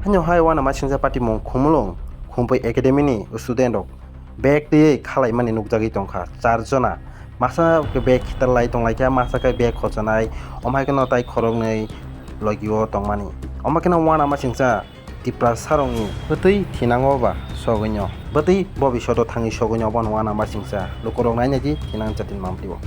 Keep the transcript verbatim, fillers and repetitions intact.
Haino hai uanama singcha patimung Khumulwng Khumpui Academy ni student rok bag twiwi khalaimani nukjagwi tongkha char jona. Masa khe bag khitarlai tonglaikha, masa khe bag khochanai, omo hai kheno tai khoroknwi logio tongmani. Omo kheno uanama singcha Tiprasarokni bwtwi thinango ba sogwino, bwtwi bobishoto thangwi sogwino obono uanama singcha lukurok nainai di thinang chatin mamtio.